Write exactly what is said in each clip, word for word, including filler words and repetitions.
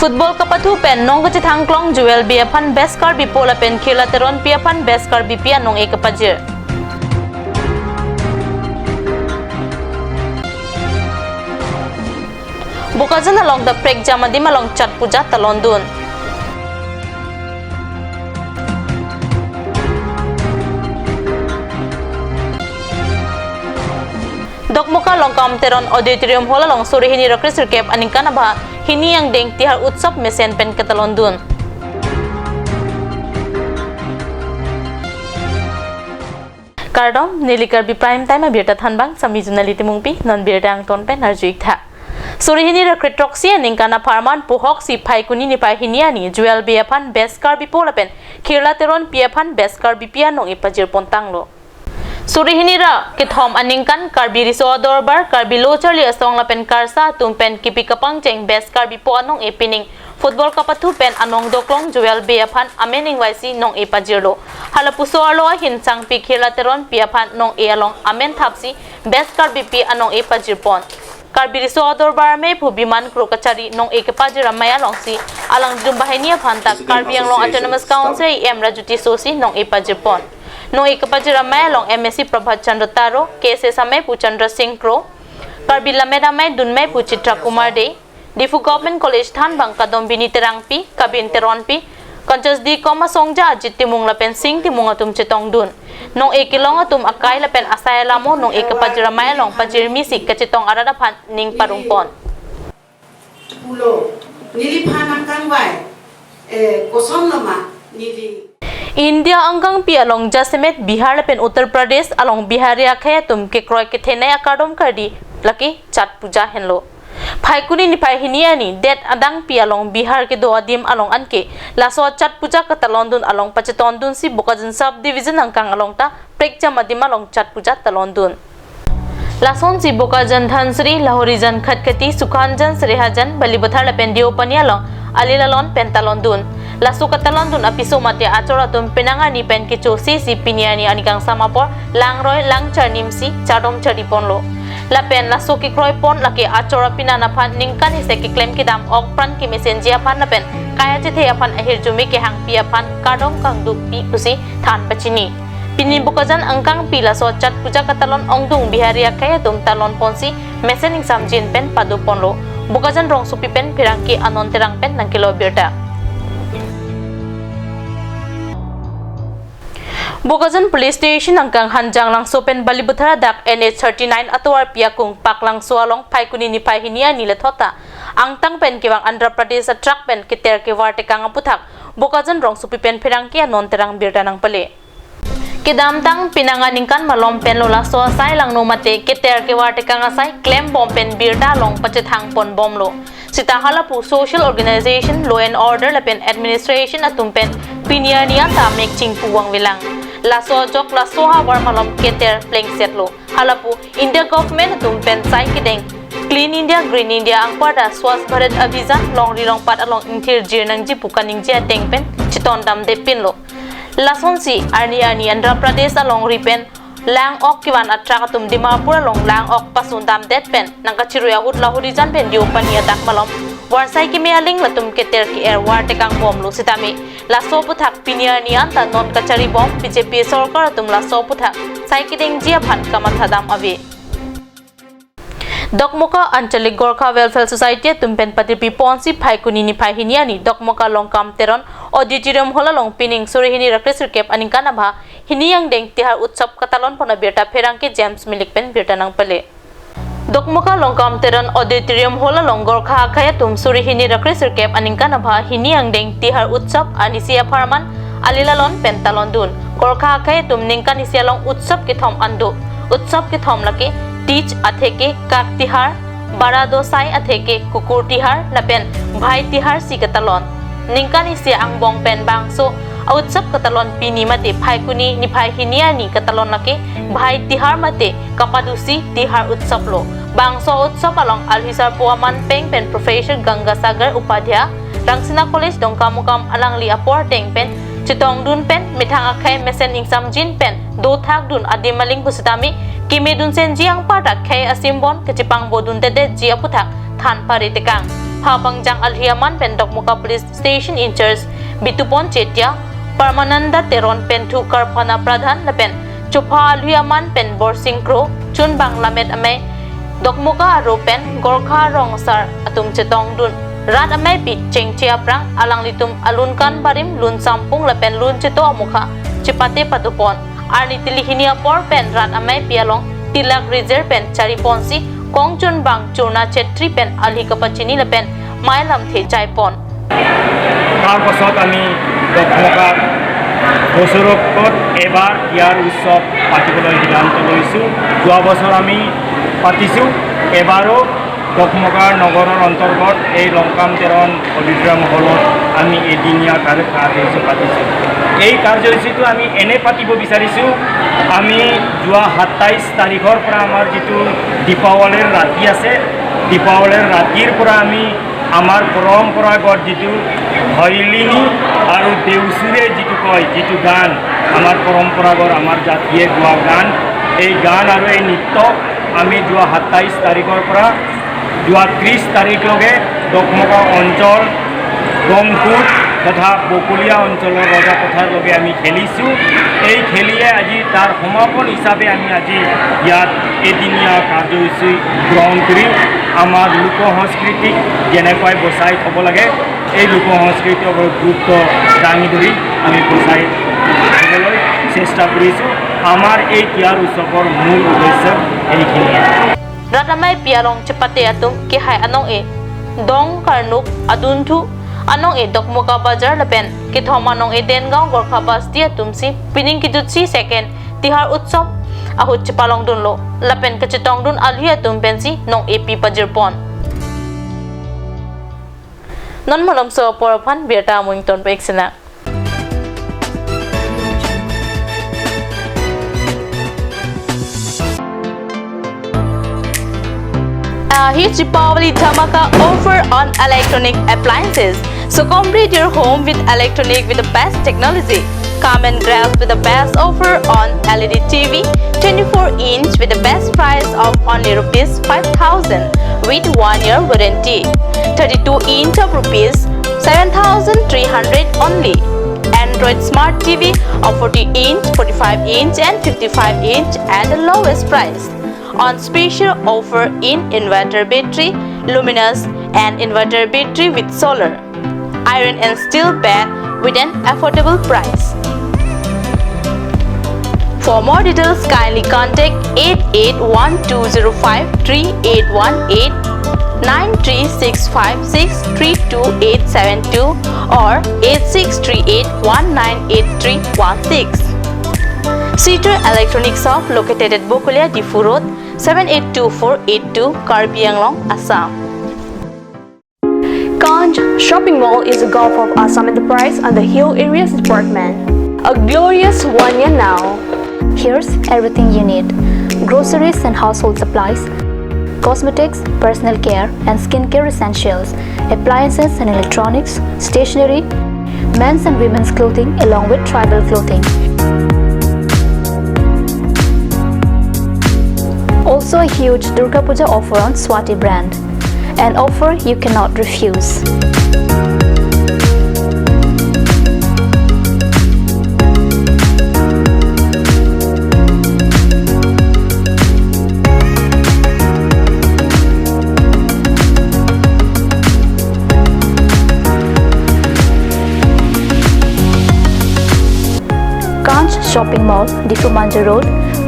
Football kapathu pen nong kachethang klong Joel Bey aphan Best Karbipo lapen Khirla Teronpi aphan Best Karbipi anong-e kepajir. Bokajan along ta prekjam adim along Chhath Puja talondun. Dokmoka Longkam Teron Auditorium Hall along suri hini ra kresirkep aningkan abha hini angdeng Tihar Utsav mesen pen ketalondun. Kardom, neli Karbi Prime Time abirta thanbang, sami Junali Timungpi, non birta angton pen arju-ik tha. Suri hini ra kre throksi aningkan apharman puhoksi Phaikuni niphai hini arni Joel Bey aphan Best Karbipo lapen Khirla Teronpi aphan Best Karbipi anong-e pajir pontanglo. Suri hini ra kethom aningkan Karbi Riso Adorbar, Karbi Lo Charli Asong lapen KARSA atum pen kipi kapangcheng Best Karbipo anong-e pining football kapathu pen anong doklong Joel Bey aphan amen ingvaisi nong-e pajirlo. Halapuso arlo ahin sangpi Khirla Teronpi aphan nong-e along amen thapsi Best Karbipi anong-e pajirpon. Karbi Riso Adorbar amei aphu Biman Kro kachari nong-e kepajir amei alongsi alangdum banghini aphan ta Karbi Anglong Autonomous Council EM Raju Tisso si nong-e pajirpon. Nong-e kepajir amei along MAC Prabhat Chandra Taro, KSA amei aphu Chandra Singh Kro, Karbi Lammet Amei dunmei aphu Chitra Kumar Dey, Diphu Government College thanbang Kadombini Terangpi, Kabin Teronpi, Kanchas D Kom Asongja, Ajit Timung lapen Sing Timung atum chetongdun. Nong-e kelong atum akai lapen asai alamo nong-e kepajir amei along pajirmisi kachetong arat aphan ning parongpon. Pulo, neliphan angkangvai, eh, kosonloma, neli. India angkangpi along jasemet Bihar lapen Uttar Pradesh along Bihari akhei atum kekroi kethenei akardom kardi lake Chhath Puja henlo. Phaikuni niphai hini arni det adangpi along Bihar kedo adim along anke laso Chhath Puja katalondun along pachetondunsi Bokajan Sub Division angkang along ta prekjam adim along Chhath Puja talondun. Lasonsi Bokajan Dhansiri, Lahorijan Khatkhati, Sukhanjan, Srehajan, Balipathar lapen Deopani along ali lalon pen talondun. Laso katalondun apiso mate achor atum penang arni pen kechosi si pini arni aningkan sama apor langroi langchar nimsi chardom chardi ponlo. Lapen laso kekroipon lake achor apenan aphan ningkan isi keklem kedam ok pran kemesenji aphan lapen kai achethe aphan ahirjume kehangpi aphan kardom kangdukpi pusi than pachini. Pini Bokajan angkangpi laso Chhath Puja katalon ongdung Bihari akhei atum talon ponsi mesen ingsamjin pen pado ponlo. Bokajan rongsopi pen pherangke Anon Terang pen nangkelo birta. Bokajan Police Station angkang Hanjanglangso pen Balipathar adak N H thirty-nine atovarpi akung Paklangso along Phaikuni niphai hini arni lethot ta angtang pen kevang Andhra Pradesh atruck pen keter kevar tekang aputhak Bokajan rongsopi pen pherangke Anon Terang birta nangpale. Kedamtang penang aningkan malom penlo laso asai langno mate keter kevar tekang asai klembom pen birta along pachethang ponbomlo. Sita halapu social organization, law and order lapen administration atum pen pini arni anta mek chingpu vangvelang. Laso ajok laso ahavar malom keter plengsetlo. Halapu India government atum pen sai kedeng Clean India, Green India anparta Swachh Bharat Abhiyan longri longpat along ingthir jir nangji pu kaningje ateng pen chetondamde pinlo. Lasonsi arni arni Andhra Pradesh alongri pen lang-ok kevan atruck atum Dimapur along lang-ok pasundamdet pen nangkachirui ahut Lahorijan pen Deopani adak malom varsai keme aling latum keter ke-er var tekangbomlo sitame laso aputhak pini arni anta non kacharibom B J P sorkar atum laso aputhak sai kedengji aphan kamathadam ave. Dokmoka Anchalik Gorkha Welfare Society atum pen patirpi ponsi Phaikuni niphai hini arni Dokmoka Longkam Teron Auditorium Hall along pining suri hini ra kresirkep aningkan abha hini angdeng Tihar Utsav katalon pon abirta pherangke James Milik pen birta nangpale. Dokmoka Longkam Teron Auditorium Hall along Gorkha akhei atum suri hini ra kresirkep aningkan abha hini angdeng Tihar Utsav arnisi apharman ali lalon pen talondun. Gorkha akhei atum ningkan isi along utsav kethom an do. Utsav kethom lake Tij atheke Kak Tihar, Bara Dosai atheke Kukur Tihar lapen Bhai Tihar si katalon. Ningkan isi angbong pen bangso a-utsav katalon pini mate Phaikuni niphai hini arni katalon lake Bhai Tihar mate kapadusi Tihar Utsav lo. Bangso utsav along alhisarpo aman peng pen Professor Gangasagar Upadhyay, Rangsina College Dongkamukam alangli apor ateng pen chetongdun pen methang akhei mesen ingsamjin pen dothakdun adim aling pusitame Kemedun senji anparta khei asimbon kachepangbo duntedet ji aputhak than pare tekang. Phapangjang alhi aman pen Dokmoka Police Station in-charge Bitupon Chetia, Parmananda Teron pen thu karphana pradhan lapen chopha alhi aman pen Borsing Kro, chunbang Lammet Amei, Dokmoka aro pen Gorkha Rong Asar atum chetongdun. Rat ameipi chengche aphrang alanglitum alun kan barim, lun sampung lapen lun cheto amokha chepate patupon. Arni tili hini apor pen rat ameipi along tilak reserve pen chariponsi kong chunbang Churna Chetri pen alhi kapachini lapen mei lamthe chaipon. তাৰ পাছত আমি দকমকা বছৰকত এবাৰ ইয়াৰ উৎসৱ পাতিবলৈ সিদ্ধান্ত লৈছোঁ। যোৱা বছৰ আমি পাতিছোঁ, এবাৰো দকমকা নগৰৰ অন্তৰ্গত এই লংকাম তেৰণ অডিটৰিয়াম হলত আমি এদিনীয়া কাৰ্য-, কাৰ্যসূচী পাতিছোঁ। এই কাৰ্যসূচীটো আমি এনে পাতিব বিচাৰিছোঁ, আমি যোৱা সাতাইছ তাৰিখৰ পৰা আমাৰ যিটো দীপাৱলীৰ ৰাতি আছে, দীপাৱলীৰ ৰাতিৰ পৰা আমি আমাৰ পৰম্পৰাগত যিটো হইলিনি আৰু দেউচুৰে যিটো কয়, যিটো গান, আমাৰ পৰম্পৰাগত আমাৰ জাতিয়ে গোৱা গান, এই গান আৰু এই নৃত্য আমি যোৱা সাতাইছ তাৰিখৰ পৰা যোৱা ত্ৰিছ তাৰিখলৈকে দকমকা অঞ্চল, গংপুৰ তথা বকলীয়া অঞ্চলৰ ৰজাপথাৰলৈকে আমি খেলিছোঁ। এই খেলিয়ে আজি তাৰ সমাপন হিচাপে আমি আজি ইয়াত এদিনীয়া কাৰ্যসূচী গ্ৰহণ কৰি আমাৰ লোক সংস্কৃতিক যেনেকৈ বচাই থ'ব লাগে, এই লোক সংস্কৃতিৰ ওপৰত গুৰুত্ব দাঙি ধৰি আমি বচাই থ'বলৈ চেষ্টা কৰিছোঁ। আমাৰ এই ইয়াৰ উৎসৱৰ মূল উদ্দেশ্য এইখিনিয়ে। Rat ameipi along chepate atum kehai anong-e Dong Karnuk adunthu, anong-e Dokmoka Bazar lapen kethom anong-e Dengaon Gorkha Basti atumsi pining kejutsi second Tihar Utsav ahut chepalongdunlo lapen kachetongdun alhi atum pensi nong-epi pajirpon. Non malomso apor aphan birta amung tongpo-ik sinang. A huge Deepavali Dhamaka offer on electronic appliances. So complete your home with electronic with the best technology. Come and grab with the best offer on L E D T V, twenty-four inch with the best price of only rupees five thousand with one year warranty. Thirty-two inch of rupees seven thousand three hundred only. Android Smart T V of forty inch, forty-five inch and fifty-five inch at the lowest price. On special offer in inverter battery, luminous and inverter battery with solar, iron and steel bed with an affordable price. For more details, kindly contact eight eight one two zero five three eight one eight, nine three six five six three two eight seven two or eight six three eight one nine eight three one six. Sitor Electronic Shop located at Bokolia, Diphu Road, seven eight two four eight two, Karbi Anglong, Assam. Kanch Shopping Mall is a Gulf of Assam enterprise under Hill Areas Department. A glorious one year now. Here's everything you need: groceries and household supplies, cosmetics, personal care and skincare essentials, appliances and electronics, stationery, men's and women's clothing along with tribal clothing. Also a huge Durga Puja offer on Swati brand. An offer you cannot refuse. Kanch Shopping Mall, Diphu Manja Road,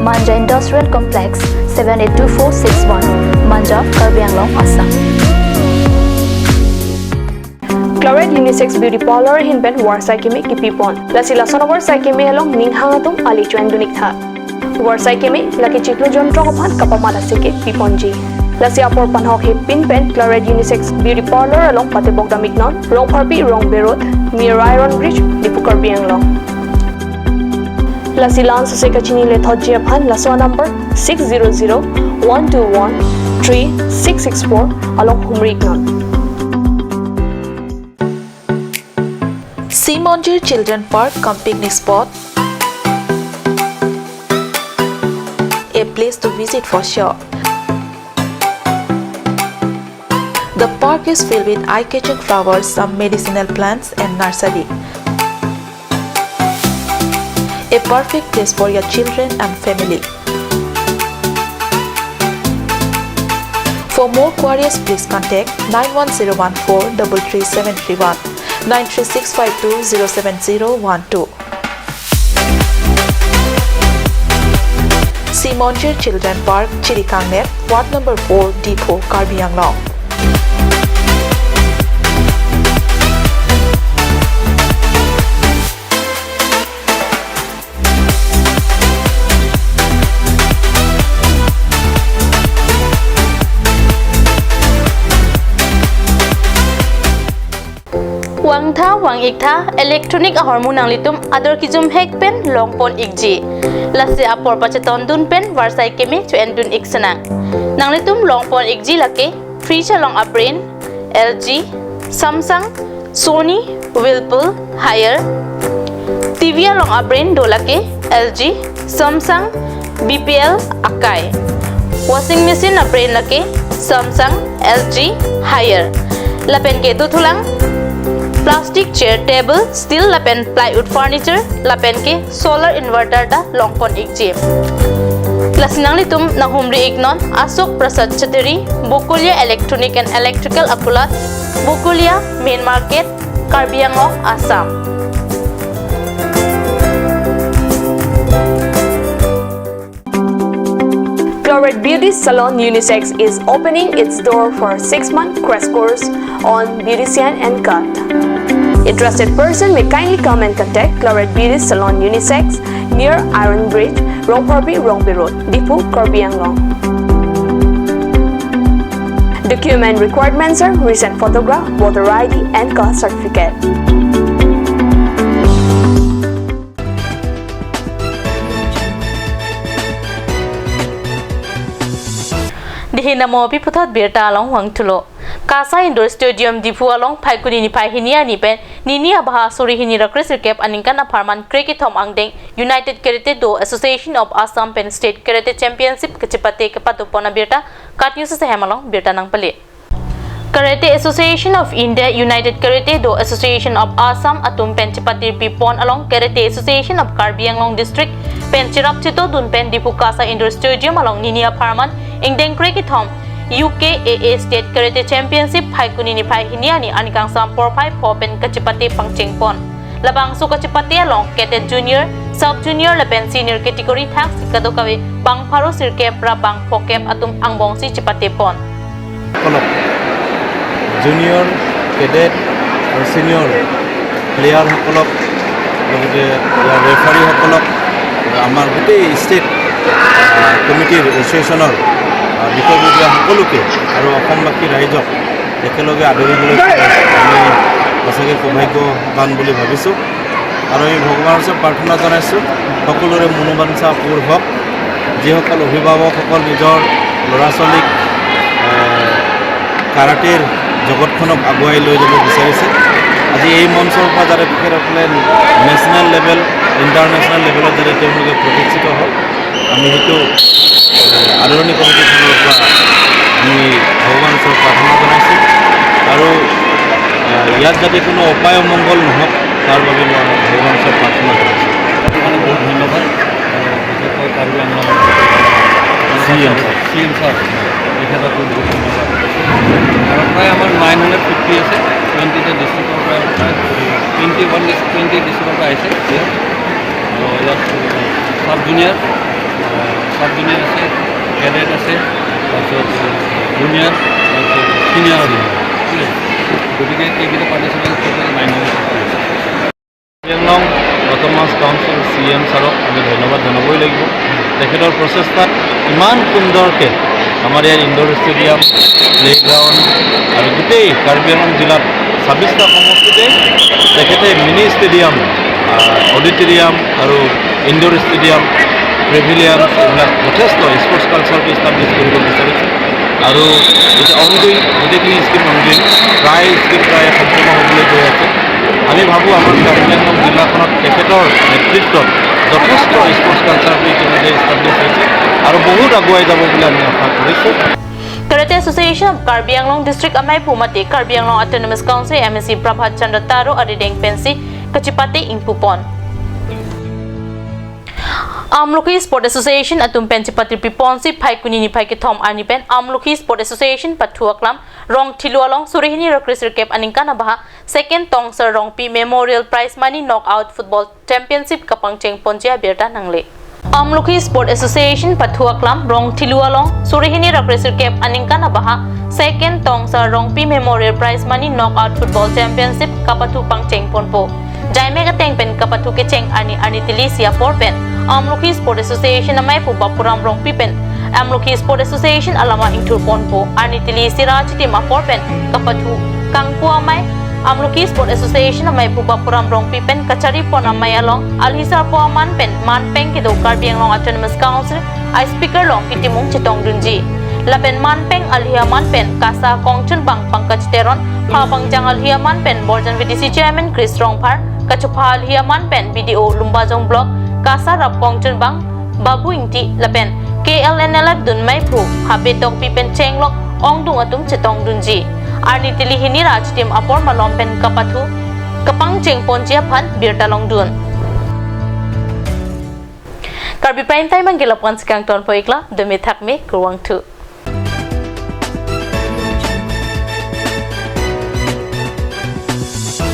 Manja Industrial Complex, seven eight two four six one, Manja, Karbi Anglong, Assam. Claret Unisex Beauty Parlour ahin pen varsai keme kipipon. Lasi lason avarsai keme along ning hang atum ali choin dun-ik tha. Varsai keme, lake chiklo jontrok aphan kapamat aseke piponji. Lasi apor panhok hepin pen Claret Unisex Beauty Parlour along patebok dam-iknon, Rongpharpi Rongbe Road, near Iron Bridge, Diphu, Karbi Anglong. Lasi la-an sose kachini lethotji aphan laso number six zero zero one two one three six six four along humri-iknon. Sea Mondir Children Park cum picnic spot, a place place to visit for sure. The park is filled with eye-catching flowers, some medicinal plants and nursery. A perfect place for your children and family. For more queries, please contact nine one zero one four double three seven three one, nine three six five two zero seven zero one two. Simonjir Children Park, Chirikangner, Ward number four, Diphu, Karbi Anglong. Vangtha, vang-iktha, electronic ahormu nanglitum ador kejum hek pen longpon ikji. Lasi apor pachetondun pen varsai keme cho-endun ik senang. Nanglitum longpon ikji lake fridge along abrand L G, Samsung, Sony, Whirlpool, Haier. T V along abrand do lake L G, Samsung, B P L, Akai. Washing machine abrand lake Samsung, L G, Haier. Lapen ke dothulang plastic chair, table, steel lapen plywood furniture, lapen ke solar inverter ta longpon ikji. Lasi nanglitum nanghumri iknon Ashok Prasad Chateri, Bokolia Electronic and Electrical Akulat, Bokolia Main Market, Karbi Anglong, Assam. Chlorate Beauty Salon Unisex is opening its door for six-month crash course on beautician and cut. Interested person may kindly come and contact Chlorate Beauty Salon Unisex near Iron Bridge, Rongphorbi, Rongpi Road, Diphu, Karbi Anglong. Document requirements are recent photograph, voter I D and caste certificate. Dihin amo pi puthot birta along vangthulo. KASA Indoor Stadium Diphu along Phaikuni niphai hini arni pen nini abaha suri hini ra kresirkep aningkan apharman krekethom angdeng United Karate Do Association of Assam pen State Karate Championship kachepate kepadopon abirta KAT News ahem along birta nangpale. Karate Association of India, United Karate Do Association of Assam atum pen chepate pipon along Karate Association of Karbi Anglong District pen cherap chetodun pen Diphu KASA Indoor Stadium along nini apharman ingdeng krekethom U K A A State Karate Championship Phaikuni niphai hini arni aningkan sam porphai pho pen kachepate pangchengpon. Labangso kachepate along Cadet Junior, Sub Junior lapen Senior Category thaksi kadokave bang pharo sirkep ra bang phokep atum angbongsi chepatepon. সকলক, junior, cadet আৰু ছিনিয়ৰ প্লেয়াৰসকলক, লগতে ইয়াৰ ৰেফাৰীসকলক, আমাৰ গোটেই ষ্টেট, আহ, কমিটিৰ, এছ'চিয়েশ্যনৰ, আহ, বিষয়ববীয়া সকলোকে আৰু অসমবাসী ৰাইজক একেলগে আদৰিবলৈ পাই আমি সঁচাকৈ সৌভাগ্যৱান বুলি ভাবিছোঁ। আৰু আমি ভগৱানৰ ওচৰত প্ৰাৰ্থনা জনাইছোঁ, সকলোৰে মনোবাঞ্ছা পূৰ হওক। যিসকল অভিভাৱকসকল নিজৰ ল'ৰা ছোৱালীক, এ, কাৰাটেৰ জগতখনক আগুৱাই লৈ যাব বিচাৰিছে, আজি এই মঞ্চৰ পৰা যাতে তেখেতসকলে নেশ্যনেল লেভেল, ইণ্টাৰনেশ্যনেল লেভেলত যাতে তেওঁলোকে প্ৰতিষ্ঠিত হওক, আমি সেইটো, এ, আদৰণি কমিটিৰ ফালৰ পৰা আমি ভগৱানৰ ওচৰত প্ৰাৰ্থনা জনাইছোঁ। আৰু, এ, ইয়াত যাতে কোনো অপায় অমংগল নহওক, তাৰ বাবে মই ভগৱানৰ ওচৰত প্ৰাৰ্থনা জনাইছোঁ। মানে বহুত ধন্যবাদ। আৰু বিশেষকৈ কাৰ্বি আংলং চি ই এম ছাৰ। চি ই এম ছাৰ, তেখেতকো বহুত ধন্যবাদ। আৰু প্ৰায় আমাৰ নাইন হাণ্ড্ৰেড ফিফটি আছে, টুৱেণ্টিটা ডিষ্ট্ৰিক্টৰ পৰা, প্ৰায় টুৱেণ্টি ওৱান ডিষ্ট্ৰিক্ট, টুৱেণ্টি ডিষ্ট্ৰিক্টৰ পৰা আহিছে ইয়াত। আৰু ইয়াত ছাব জুনিয়ৰ, ছাব জুনিয়ৰ আছে, কেডেট আছে, তাৰপিছত জুনিয়ৰ, তাৰপিছত ছিনিয়ৰ আছে। ঠিক আছে? গতিকে এইকেইটা পাৰ্টিচিপেণ্ট টোটেল নাইন হাণ্ড্ৰেড ফিফটি আছে। কাৰ্বি আংলং অট'নমাছ কাউন্সিল চি ই এম ছাৰক আমি ধন্যবাদ জনাবই লাগিব। তেখেতৰ প্ৰচেষ্টাত ইমান সুন্দৰকৈ আমাৰ ইয়াৰ ইণ্ডোৰ ষ্টেডিয়াম, প্লেগ্ৰাউণ্ড আৰু গোটেই কাৰ্বি আংলং জিলাত ছাব্বিছটা সমষ্টিতে তেখেতে মিনি ষ্টেডিয়াম, আহ, অডিটৰিয়াম আৰু ইণ্ডোৰ ষ্টেডিয়াম, পেভিলিয়ন, এইবিলাক যথেষ্ট স্পৰ্টছ কালচাৰটো ইষ্টাব্লিছ কৰিব বিচাৰিছে। আৰু এতিয়া অনগয়িং, গোটেইখিনি স্কিম অনগয়িং, প্ৰায় স্কিম প্ৰায় সম্পূৰ্ণ হ'বলৈ গৈ আছে। আমি ভাবোঁ আমাৰ কাৰ্বি আংলং জিলাখনত তেখেতৰ নেতৃত্বত যথেষ্ট স্পৰ্টছ কালচাৰটো ইতিমধ্যে এষ্টাব্লিছ হৈছে আৰু বহুত আগুৱাই যাব বুলি আমি আশা কৰিছোঁ। Karate Association of Karbi Anglong District amaiphu mate Karbi Anglong Autonomous Council M A C Prabhat Chandra Taro arideng pensi kachipate ingpupon. Amlokhi Sport Association atum pen chipatri piponsi Phaikuni niphai kethom arni pen Amlokhi Sport Association pathu aklam Rongthelu along suri hini ra kresirkep aningkan abaha Second Tongsar Rongpi Memorial Prize Money Knockout Football Championship kapangcheng ponji abirta nangle. Amlokhi Sport Association pathu aklam Rongthelu along suri hini ra kresirkep aningkan abaha Second Tongsar Rongpi Memorial Prize Money Knockout Football Championship kapathu pangcheng ponpo. Jaimek ateng pen kapathu kecheng arni arni tili isi apor pen Amlokhi Sport Association amaiphu Bapuram Rongpi pen Amlokhi Sport Association alama ingthur ponpo. Arni tili isi ra achitim apor pen kapathu kangpu amei Amlokhi Sport Association amaiphu Bapuram Rongpi pen kachari pon amei along alhi sarpo aman pen manpeng kedo Karbi Anglong Autonomous Council a speaker along kitimung chetongdunji. Lapen manpeng alhi aman pen KASA kongchunbang Pankaj Teron, pha pangjang alhi aman pen Borjan V D C Chairman Chris Rongphar, kachopha alhi aman pen B D O Lumbajong Block KASA rap kongchunbang Babu Ingti lapen K L N L F dunmeiphu Habe Tokbi pen chenglok ongdung atum chetongdunji. Arni tili hini ra achitim apor malom pen kapathu kapangcheng ponji aphan birta longdun. Karbi Prime Time anke lapu-an si kangtonpo iklo, dome thakme, kurvangthu.